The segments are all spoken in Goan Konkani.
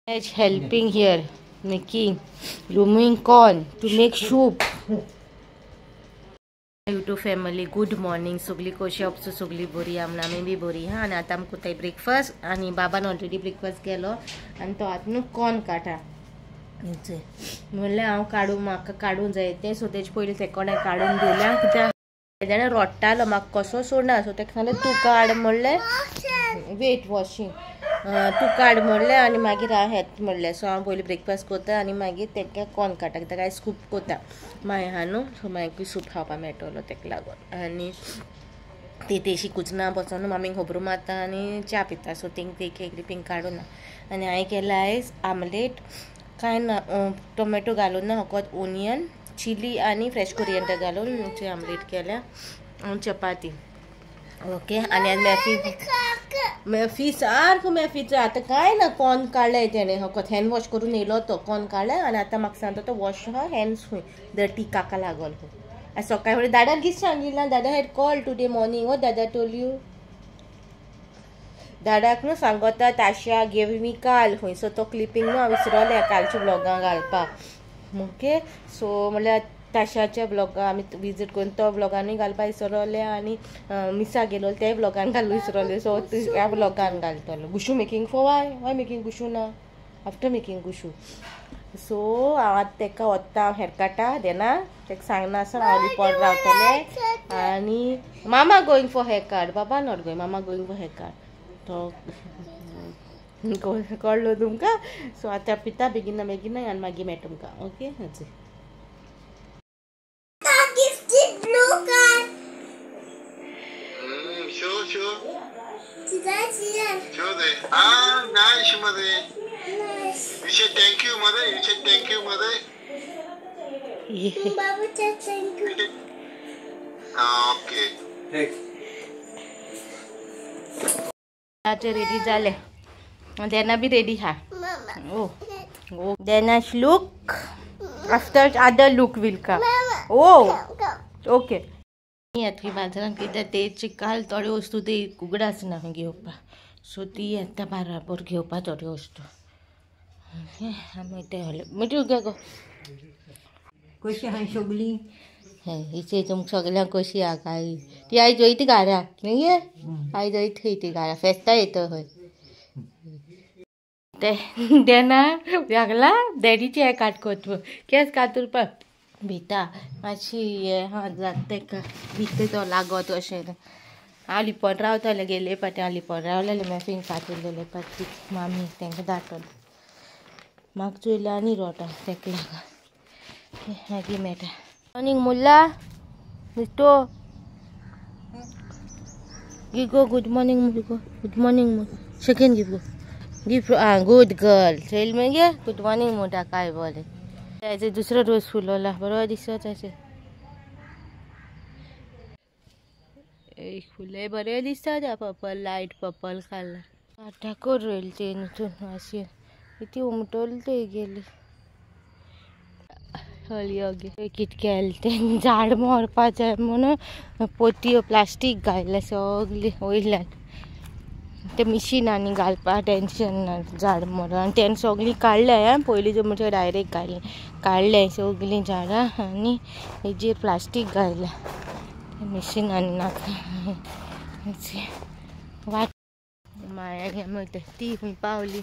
Helping here making removing corn to make soup. YouTube family good morning. सगळी कशी आपसो सगळी बरी आमना आमी बी बरी हा. आनी आतां आमकां कोताय ब्रेकफास्ट आनी बाबान ऑलरेडी ब्रेकफास्ट केलो आनी तो आतां न्हू कॉर्न काडटा. म्हणल्यार हांव काडूं म्हाका काडूं जाय तें. सो तेजे पयलीं तेका कोणें काडून दिल्या कित्याक तेणें रोडटालो म्हाका कसो सोडना. सो तेका सांगलें तूं काड म्हणलें वेट वॉशींग तूं काड म्हणलें आनी मागीर हांव हेत म्हणलें. सो हांव पयलीं ब्रेकफास्ट करता आनी मागीर तेका कॉर्न काडटा कित्याक आयज सूप करता मागीर आहा न्हू. सो मागीर सूप खावपाक मेळटलो तेका लागून. आनी ती तेशी कुजना बसोन मामीक खबरो मारता आनी च्या पिता. सो थिंग ती क्लिपींग काडूं ना. आनी हांवें केलां आयज आमलेट कांय ना टोमॅटो घालून ना फकत ओनियन चिली आनी फ्रेश कोरियंडर घालून आमलेट केल्या आनी चपाती. ओके. आनी आज मॅफी मॅफी सारको मॅफीचो आतां कांय ना कॉर्न काडलें तेणें फकत हँड वॉश करून येयलो तो कॉर्न काडलें आनी आतां म्हाका सांगता तो वॉश हा हँड्स खूंय डर्टी काका लागल खूंय. आनी सकाळी फुडें दादान कितें सांगिल्लें दादा had call today morning oh दादा टोल you दादाक न्हू सांगता ताशा गेव मी काल खंय. सो तो क्लिपींग न्हू हांव विसरोलें कालच्या ब्लॉगां घालपाक. ओके. सो म्हणल्यार ताशाच्या ब्लॉगा आमी विजीट करून तो ब्लॉगानूय घालपाक विसरले आनी मिसा गेलो ते ब्लॉगान घालून विसरले. सो ह्या ब्लॉगान घालतलो गुशू making for why why making गुशू ना आफ्टर मेकिंग गुशू. सो हांव आतां तेका वता हेर काडटा देना तेका सांगना आसतना हांव रिपोर्ट रावतलें. आनी मामा गोईंग फॉर हेर कार्ड बाबा not going मामा गोईंग फॉर हेर कार्ड तो कळ्ळो तुमकां. सो आतां पिता बेगिना बेगिना आनी मागीर मेळटा तुमकां. Okay. Show the nice mother. You said thank you mother. You said thank you mother. Yeah. Baba said thank you. Okay. Hey. आता रेडी झाले. Dena be ready हा. Oh. Oh. Dena's look after other look will come. Oh. Okay. येतली बाजारान कित्याक तेची काल थोड्यो वस्तू ती उगडास ना घेवपाक. सो ती येता बाराबर घेवपाक थोड्यो वस्तू. आमी ते मिठू घे गो कशी आहा सगळी हिचे तुमकां सगळ्यांक कशी आहा काय ती आयज वयता घरा न्ही गे आयज वयता खंय ती घरा फेस्ता येता खंय ते तेन्ना लागला डॅडीचे हें काट करता केंस कातुरपाक भिता मातशी हें हा जाता तेका भिता तो लागत अशें. हांव लिपोन रावतालें गेल्ले पाटी हांव लिपोन रावलेलें मॅफीन कातुरलेले पाटी मामी तांकां धाडटलो म्हाका चोयलें आनी रोटा तेका लागून मागीर मेळटा. मॉर्निंग मुल्ला मिस्टो गिव गो गुड मॉर्निंग मुगो गुड मॉर्निंग मु second give go give ah good girl Choyal मागीर गुड मॉर्निंग म्हणटा काय बोले. त्याचे दुसरो रोज फुलवला बरोबर दिसत अशें फुलय बरें दिसता purple light purple colour आतां रोयल ते हितून अशें ती उमटवली थंय गेली हळयो गे कितें केलें तें झाड मरपा जाय म्हणून पोतयो प्लास्टीक घायलें सगळें वयल्यान ते मिशीन आनी घालपाक टेंशन ना झाड मरून. आनी तेणें सगळीं काडलें पयलीं म्हणजे डायरेक्ट घायलें काडलें सगळीं झाडां आनी हेजेर प्लास्टीक घायलें तें मिशीन आनी नाका वाट माया घे म्हणटा ती खंय पावली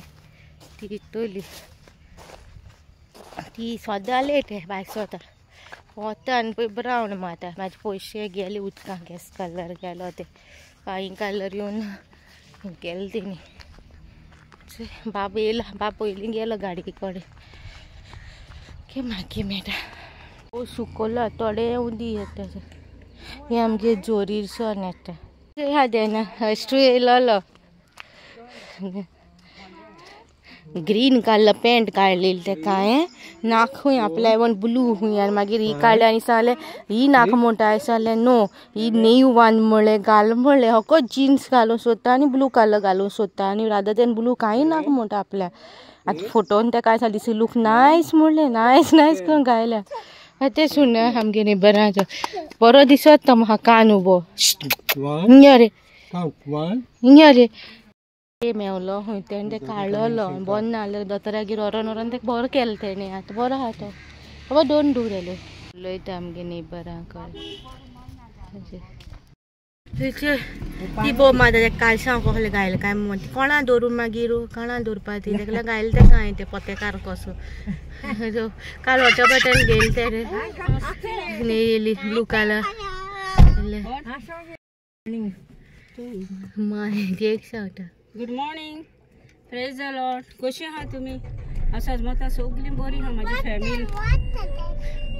ती तोली ती सदां लेट बाय सदां वता आनी पळय ब्रावन मारता म्हाजे पयशे गेले उदकां गॅस कलर गेलो ते कांय कलर येवन गेले तेणी. बाब येयला बाब पयलीं गेलो गाडये कडेन की मागीर मेळटा. ओ सुकला थोडे उदी येता हे आमगे जोरीर सन येता ह्या देना अश्टू येयलोलो green colour pant काडलेली तेका हांवें नाक खूंय आपल्या वन ब्लू खूंय आनी मागीर ही काडली आनी सांगलें ही नाक म्हणटा हांवें सांगलें नो ही न्यू वन म्हणलें घाल म्हणलें फकत जिन्स घालूंक सोदता आनी ब्लू कलर घालूंक सोदता आनी रादर देन ब्लू कांय नाक म्हणटा आपल्याक. आतां फोटोन तेका सांगलें दीस लूक नायस म्हणलें नायस नायस करून घायल्या. तें सुन आमगे नेबराचो बरो दिसत तो म्हाका कान उबो हिंगा रे हिंगा रे. मेवलो खंय तेणें तें काडलेलो बरो ना जालें दोतोरागेर व्हरोन व्हरोन तेका बरो केलो तेणें. आतां बरो आहा तो. बाबा दोन दूर जाले उलयता आमगे नेबरां कडेन. ती बोब मारता तेका कालसांव कसलें घायलें काय म्हण कोणा दवरून मागीर कोणा दवरपा ती तेका लागून घायलें तेका हांवें तें पोतेकार कसो काल वॉटर बॉटल घेयलें तेणें येयली ब्लू कलर मागीर एक सांगता. Good morning, praise the Lord. कशी आहा तुमी? आसात मता सगळीं बरी आहा म्हाजी फॅमिली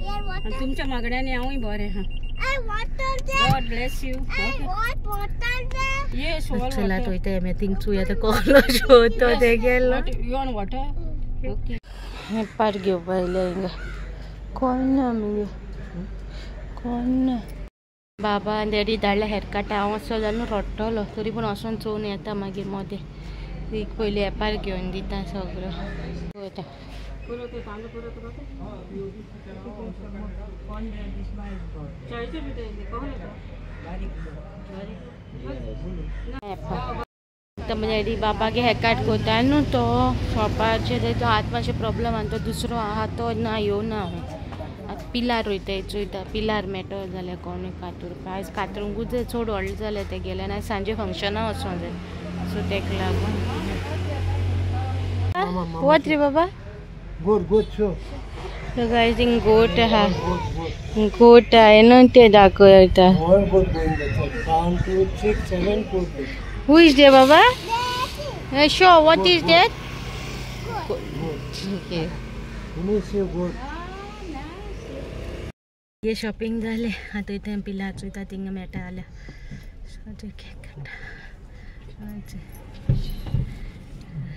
आनी तुमच्या मागण्यांनी हांवूय बरें आहा. God bless you. Yes, चला तो इथे आमी थिंग चोया तो कसलो शो तो ते गेलो. You want water? Okay. हें पाट घेवपा येयल्या हिंगा. कोण ना मुगे कोण ना. बाबा आनी डॅडी धाडल्या हेअरकट. हांव असो जाल्यार रडटलो तरी पूण वचोन चोवन येता मागीर मदें. एक पयलीं एपार घेवन दिता सगळो वयता. डॅडी बाबागे हेअरकट करता न्हू तो शॉपाचेर तो हात मातशें प्रोब्लम आनी तो दुसरो आहा तो ना येवना. आतां पिलार वयता चोयता पिलार मेळटलो जाल्यार कोणूय कातुरपा. आयज कातरुंकूच जाय चड व्हडलें जालें तें गेलें आनी सांजे फंक्शनाक वचोंक जाय सो तेका लागून. वत रे बाबा. Good good show. So guys हिंग गोट आहा गोट आहे न्हू ते दाखयता. 1 2 6 7 goat. Who is there Baba? Show what is that? Okay. ये शॉपिंग जालें आतां इतलें पिलार चोयता थिंगा मेळटा जाल्यार. सो केक काडटा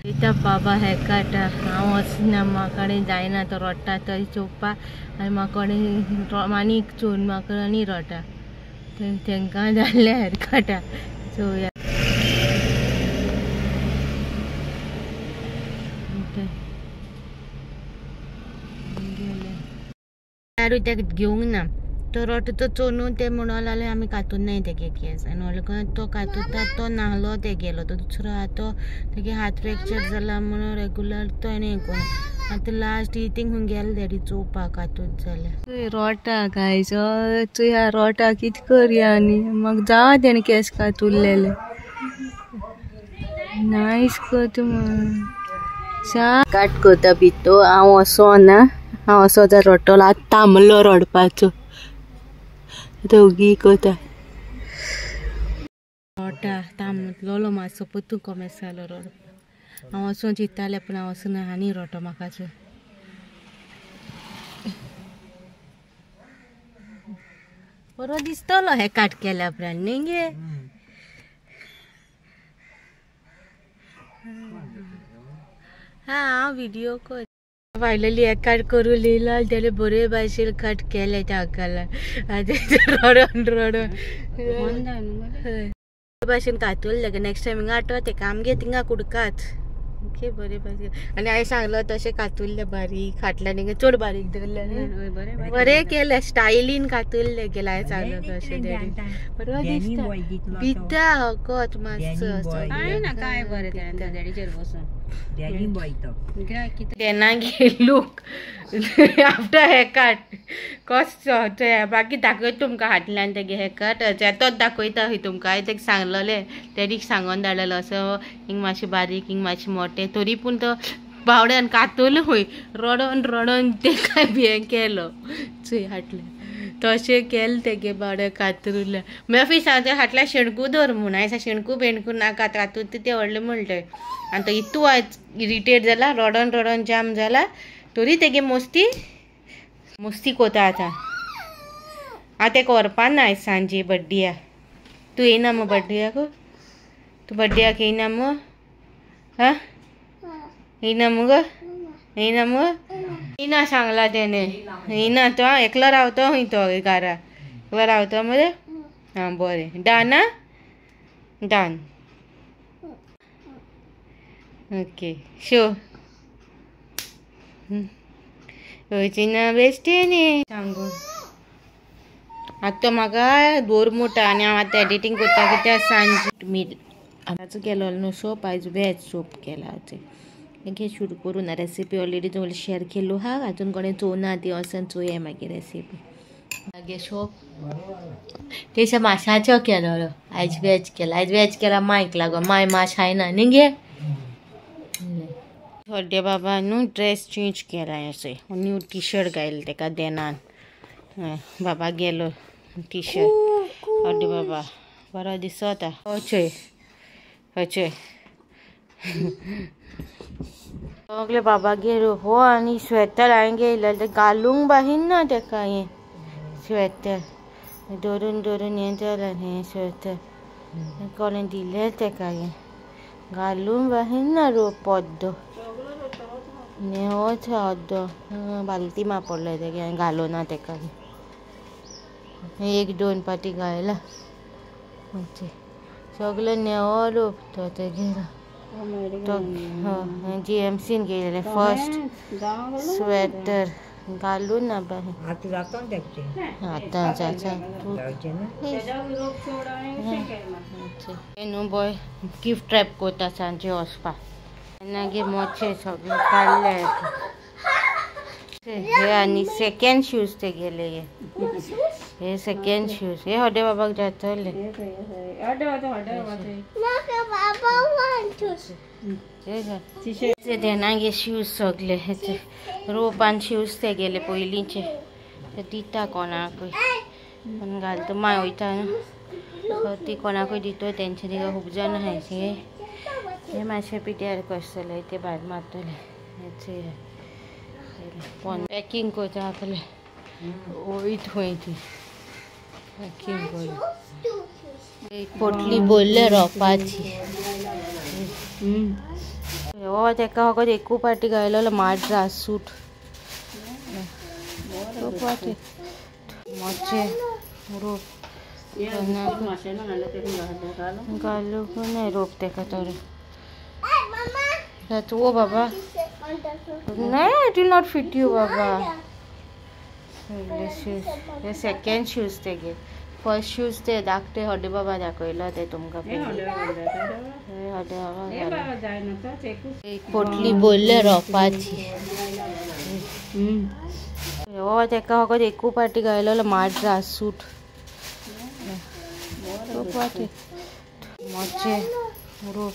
वयता बाबा हेअरकट. हांव वचना म्हाका कडेन जायना तो रडटा तरी चोवपा आनी म्हाका कडेन आनीक चोवन म्हाका आनी रडटा. तांकां जाल्लें हेअरकटा चोवया. ताका घेवंक ना तो रडटा तो चोरून ते म्हणून लागले आमी कातून नाय तेगे केस आनी व्हडलो तो कातुता तो नाहलो ते गेलो तो दुसरो आहा तो तेगे हात फ्रॅक्चर जाला म्हणून रेगुलर तो हेणें करून आतां लास्ट इतींग खंय गेलो डॅडी चोवपाक कातूत जाल्यार. रोटा गायज चोया रोटा कितें करया आनी म्हाका जावा तेणें केस कातुरलेले नायस करता म्हण काट करता भितर. हांव असो ना हांव असो आतां रडटलो आतां थांबलो रडपाचो. आतां ओगी करता रडटा थांबलोलो मातसो परतून कोमेस जालो रडपाक. हांव वचून चिंत्तालें पूण हांव वचना आनी रडटो म्हाकाचो. बरो दिसतलो हे काट केल्या उपरांत न्ही गे. हां हांव व्हिडियो कर. फायनली एक काट करून येयला जाल्यार बरे भाशेन कट केले ताका. आतां रडोन रडोन भाशेन कातुरलें. नेक्स्ट टायम हिंगा आठवता तेका आमगे थिंगा कुडकाच. ओके बरे भाशेन. आनी हांवें सांगलो तशें कातुरलें बारीक फाटल्यान हिंगा चड बारीक दवरलें बरें केलें स्टायलीन कातुरलें गेलें. हांवें सांगलो तशें डॅडी बरो दिसता भिता हकत मातसो. काय ना काय बरें डॅडीचेर बसून तेन्ना गे लूक आफ्टर हेअरकट कसो बाकी दाखयता तुमकां हातल्यान तेगे हेअरकट तोच दाखयता खंय तुमकां. हांवें तेका सांगलेलें डॅडीक सांगोन धाडलेलो असो हिंग मातशें बारीक हिंग मातशें मोटें तरी पूण तो बावड्यान कातुलो खंय रडोन रडोन तेका हें केलो चोय हाटलें तशें केलें तेगे बावड्या कातरुल्या. म्हाका सांगता हाटल्या शेणकू दवर म्हूण. हांवें शेणकू बेणकू नाका कातूत तें व्हडलें म्हणलें. आनी तो इतू आयज इरिटेट जाला रडोन रडोन जाम जाला तरी तेगे मस्ती मस्ती कोता आतां. आतां तेका व्हरपा ना आयज सांजे बड्डेयाक. तूं येयना मगो बड्डेयाक? तूं बड्डेयाक येयना मगो? हां येयना मगो? येयना मगो? येयना सांगला तेणें. येयना तो एकलो रावतो खंय तो घरा एकलो रावतो मरे. आं बरें डन आं डन. ओके शो वयची ना बेश्टी न्ही सांगू. आतां तो म्हाका बोर मोटा आनी हांव आतां एडिटींग करता कित्याक सांजे आतां केलो न्हू सोप आयज वेज सोप केला ते सुरू करूं ना रेसिपी ऑलरेडी तुमकां शेअर केलो हा अजून कोणें चोवना ती वचून चोया मागीर रेसिपी मागीर सोप तेशा माशाचो केलो आयज वेज केला आयज वेज केला मायक लागो माय माश खायना न्ही गे थोडे बाबा न्हू ड्रेस चेंज केला अशें न्यू टी शर्ट घायले तेका देनान बाबा गेलो टी शर्ट हड्डे बाबा बरो दिसता अचय अचय सगळे बाबा गेलो हो आनी स्वेटर हांवें घेयलें घालूंक बाहीन ना तेका हें स्वेटर धरून धरून हें जालें हें स्वेटर कोणें दिलें तेका हें घालूंक बाहीन ना रोप पद्दो नेवोच अर्दो बालती मा पडले तेगे हांवें घालूं ना तेका एक दोन पाटी घायला सगळे नेवो रोप तो तेगेलो तो जीएमसीन गेलेले फर्स्ट स्वेटर घालूं ना बाय आतां जाता आतां जाता न्हू बॉय गिफ्ट रॅप करता सांजे वचपाक मागीर मोचे सगळे काडले हे आनी सेकेंड शूज ते गेले हे सेकेंड शूज हे हडे बाबाक जातले देनागे शूज सगळे रोपान शूज ते गेले पयलींचे ते दिता कोणाकूय कोण घालता माय वयता न्हू ती कोणाकूय दितो तेंचे तिका खूब जाण आहाय हे मातशें पिड्यार कसले ते भायर मारतले पॅकिंग करता आपले वयत खंय ती पॅकिंग करून एक पोटली भरल्या रोपाची हो तेका फकत एकू पाटी घायलो माड्रास सूट खूब पाटी मोचे रोप घालूंक ना रोप तेका तर ओ बाबा नाही it will not fit you Baba shoes hey second shoes ते घे फर्स्ट शूज ते धाकटे हडे बाबा दाखयलो ते तुमकां हडे बाबा एक पोटली भरल्या रोपाची हो तेका फकत एकू पाटी घायलो माड्रास सूट खूब पाटी मोचे रोप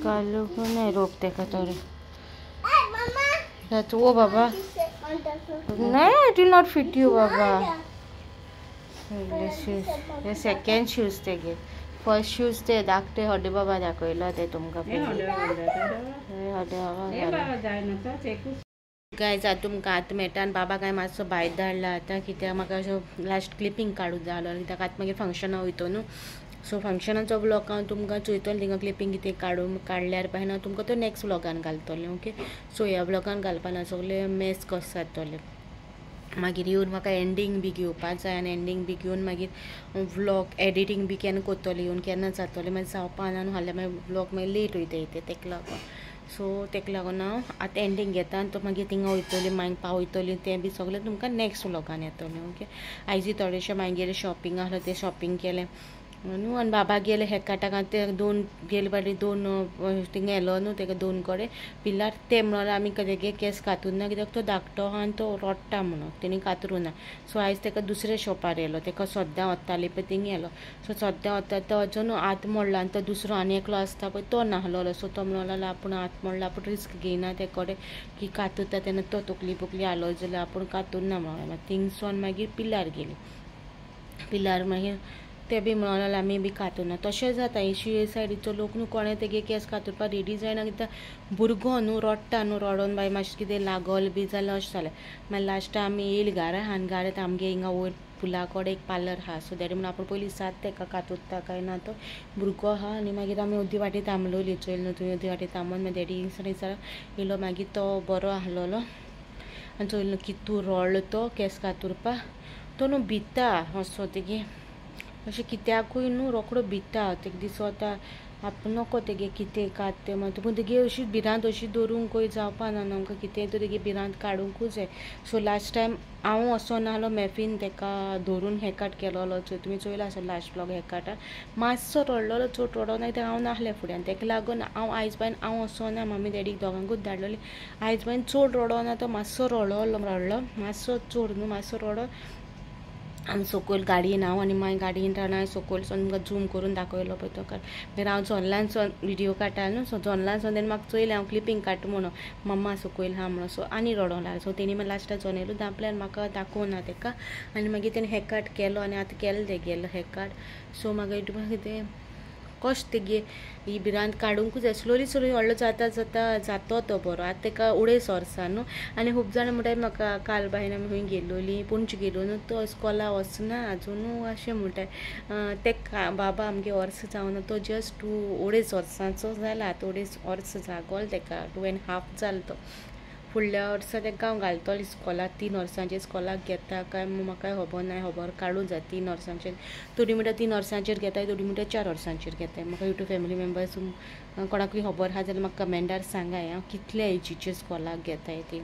घालूंक ना रोप तेका तर ओ बाबा नाही it will not fit you Baba shoes hey second shoes ते घे फर्स्ट शूज ते धाकटे हडे बाबा दाखयलो ते तुमकां हडे बाबा गायज आतां तुमकां आतां मेळटा आनी बाबा काय मातसो भायर धाडला आतां कित्याक म्हाका असो लास्ट क्लिपींग काडूंक जाय आसलो कित्याक आतां मागीर फंक्शनां वयतो न्हू सो फंक्शनाचो व्लॉग हांव तुमकां चोयतलें थिंगा क्लिपींग कितें काडून काडल्यार पाय हांव तुमकां तो नेक्स्ट व्लॉगान घालतलें ओके सो ह्या व्लॉगान घालपाना सगळें मेस कशें जातलें मागीर येवन म्हाका एंडींग बी घेवपाक जाय आनी एंडींग बी घेवन मागीर व्लॉग एडिटींग बी केन्ना करतलें येवन केन्ना जातलें मागीर जावपा ना न्हू हाल्यार मागीर व्लॉग मागीर लेट वयता तेका लागून सो तेका लागून हांव आतां एंडींग घेता आनी तो मागीर थिंगा वयतली मागीर पावयतली तें बी सगळें तुमकां नेक्स्ट व्लॉगान येतलें ओके आयज थोडेशें मागीर शॉपिंग आसलें तें शॉपिंग केलें न्हू आनी बाबा गेले हेकाटाक ते दोन गेले पाटी दोन थिंगा येलो न्हू तेका दोन कडेन पिलार ते म्हणून आमी तेगे केंस कातरूं ना कित्याक तो धाकटो आहा आनी तो रोडटा म्हणून तेणी कातरूं ना सो आयज तेका दुसऱ्या शॉपार येयलो तेका सद्दां वताली पळय थिंगा येयलो सो सद्दां वता तो अजून हात मोडला आनी तो दुसरो आनी एकलो आसता पळय तो नाहलोलो सो तो म्हणून लागलो आपूण हात मोडला आपूण रिस्क घेयना ते कडेन की कातरता तेन्ना तो तकली बुकली हालो जाल्यार आपूण कातरूं ना म्हणून थिंगसून मागीर पिलार गेली पिलार मागीर ते बी म्हणून लागले आमी बी कातरना तशें जाता हे सायडीचो लोक न्हू कोणें तेगे केंस कातरपाक रेडी जायना कित्याक भुरगो न्हू रडटा न्हू रडोन बाय मातशें कितें लागल बी जाल्यार अशें जालें मागीर लास्टाक आमी येयली घरा आनी घरा आमगे हिंगा वयर पुला कडेन एक पार्लर आहा सो that म्हणून आपूण पयलीं सात तेका कातरता काय ना तो भुरगो आहा आनी मागीर आमी अर्दी वाटेर थांबलोली चोयलें न्हू तुवें अर्दी वाटेर थांबोन मागीर डॅडी हिंगसर येयलो मागीर तो बरो आहलोलो आनी चोयलें न्हू कितू रडलो तो केंस कातरपाक तो न्हू भिता असो तेगे अशें कित्याकूय न्हू रोकडो भिता तेका दिसता आप नको तेगे कितें कात तें मात पूण तेगे अशी भिरांत अशी दवरूंकय जावपा ना न्हू आमकां कितें तर तेगे भिरांत काडुंकूच जाय. सो लास्ट टायम हांव वचोन आहलो मॅफीन तेका धरून हेकाट केलोलो चोय तुमी चोयला आसतलो लास्ट ब्लॉग हेकाटार मातसो रडलोलो चड रडो ना कित्याक हांव नासलें फुड्यान तेका लागून हांव आयज बायन हांव वचोना मम्मी डॅडीक दोगांकूच धाडलोली आयज बायन चड रडो ना तो मातसो रडलो मातसो चड न्हू मातसो रडो आमी सकयल गाडयेन हांव आनी मागीर गाडयेन रावना सकयल सावन तुमकां झूम करून दाखयलो पळय तो मागीर हांव जोनलान सावन व्हिडियो काडटालें न्हू सो जोनलान सावन तेणें म्हाका चोयलें हांव क्लिपींग काडटा म्हणून मम्मा सकयल आहा म्हणून सो आनी रडोंक लागलें. सो तेणी मागीर लास्टाक जोनेलूच धांपलें आनी म्हाका दाखोवना तेका आनी मागीर तेणें हेकाट केलो आनी आतां केलें तेगेलो हेकाट. सो म्हाका युट्यूबार कितें कशें तेगे ही भिरांत काडुंकूच जाय स्लोली स्लोली व्हडलो जाता जाता जातो तो बरो. आतां तेका 2.5 वर्सां न्हू आनी खूब जाणां म्हणटाय म्हाका काल बायन आमी खंय गेलोली पणजे गेलो न्हू तो इस्कोला वचना आजून अशें म्हणटाय तेका बाबा आमगे वर्स जावना तो जस्ट 2.5 वर्सांचो जाला आतां 2.5 वर्स जागोल तेका 2.5 जालो तो फुडल्या वर्सा तेका हांव घालतलो इस्कोलाक 3 वर्सांचेर इस्कोलाक घेता काय म्हाका खबर ना खबर काडूंक जाय 3 वर्सांचेर थोडीं म्हणटा 3 वर्सांचेर घेताय थोडीं म्हणटा 4 वर्सांचेर घेताय. म्हाका युट्यूब फॅमिली मेंबर्स कोणाकूय खबर आहा जाल्यार म्हाका कमेंटार सांगाय हांव कितल्या एजीचेर इस्कोलाक घेताय ती.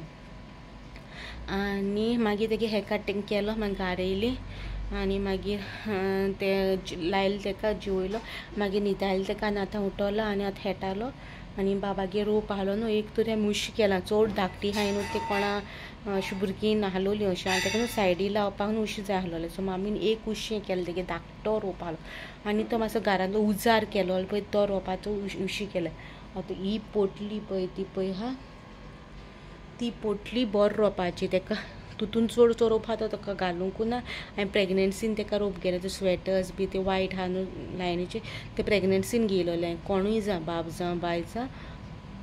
आनी मागीर तेगे हेकाट तेंकां केलो मागीर घार येयली आनी मागीर ते लायले तेका जेवयलो मागीर न्हिदायलें तेका आनी आतां उठलो आनी आतां खेळटालो आनी बाबागेर रोप आहलो न्हू एक तर तें मुशी केलां चड धाकटी आहाय न्हू ते कोणा अशी भुरगीं नाहलोलीं अशें आनी तेका न्हू सायडी लावपाक न्हू उशें जाय आहलोलें. सो मामीन एक उशें केलें तेगे धाकटो रोप आहलो आनी तो मातसो घरांतलो उजार केलो पळय तो रोपाचो उशें केलें. आतां ही पोटली पळय ती पळय आहा ती पोटली बरो रोपाची तेका तितून चड चड रोप आहा तो ताका घालूंक ना आनी प्रेगनेन्सीन तेका रोप गेले ते स्वेटर्स बी ते वायट आहा न्हू लायनीचे ते प्रेगनेन्सीन घेयलोले कोणूय जावं बाब जावं बाय जावं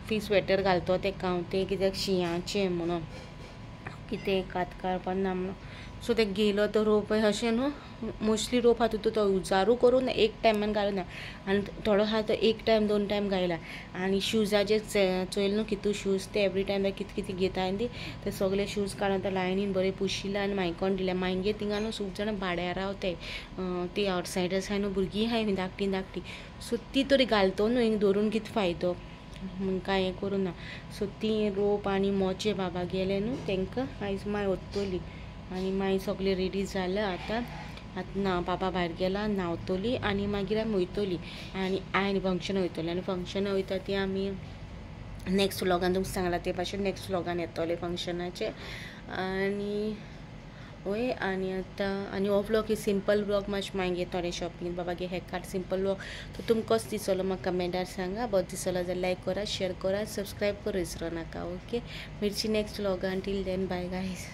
ती स्वेटर घालतो तेका हांव तें कित्याक शिंयाचें म्हणून कितें कात काडपाक ना म्हणून. सो ते घेयलो तो रोप अशें न्हू मोस्टली रोप आहा तितून तो उजारू करून एक टायमान घालना आनी थोडो आहा तो एक टायम 2 टायम घायला. आनी शुजाचे चोयलें न्हू कितू शूज ते एवरी टायम कितें कितें घेता आनी ते सगळे शूज काडून आतां लायनीन बरें पुशिल्ले आनी मायकोन दिले मागीर थिंगा न्हू खूब जाणां भाड्यार रावताय ती आवटसायडर्स आहाय न्हू भुरगीं आहाय धाकटी धाकटी सो ती तरी घालतो न्हू हिंग दवरून कितें फायदो कांय हें करूं ना. सो ती रोप आनी मोचे बाबा गेले न्हू तांकां आयज माय वतली आनी मागीर सगळें रेडी जालें आतां आतां ना बाबा भायर गेला न्हांवतली आनी मागीर आमी वयतली आनी आयन फंक्शन वयतली आनी फंक्शनां वयता ती आमी नेक्स्ट व्लॉगान तुमकां सांगलां ते भाशेन नेक्स्ट व्लॉगान येतले फंक्शनाचे. आनी वय आनी आतां आनी हो व्लॉग ही सिंपल व्लॉग मातशें मागीर थोडे शॉपिंग बाबा गे हेकाट सिंपल व्लॉग तो तुमकां कसो दिसलो म्हाका कमेंटार सांगा. बरो दिसलो जाल्यार लायक करा शेयर करा सबस्क्रायब करूं विसरो नाका. ओके मिरची नेक्स्ट व्लॉगान टील then bye guys.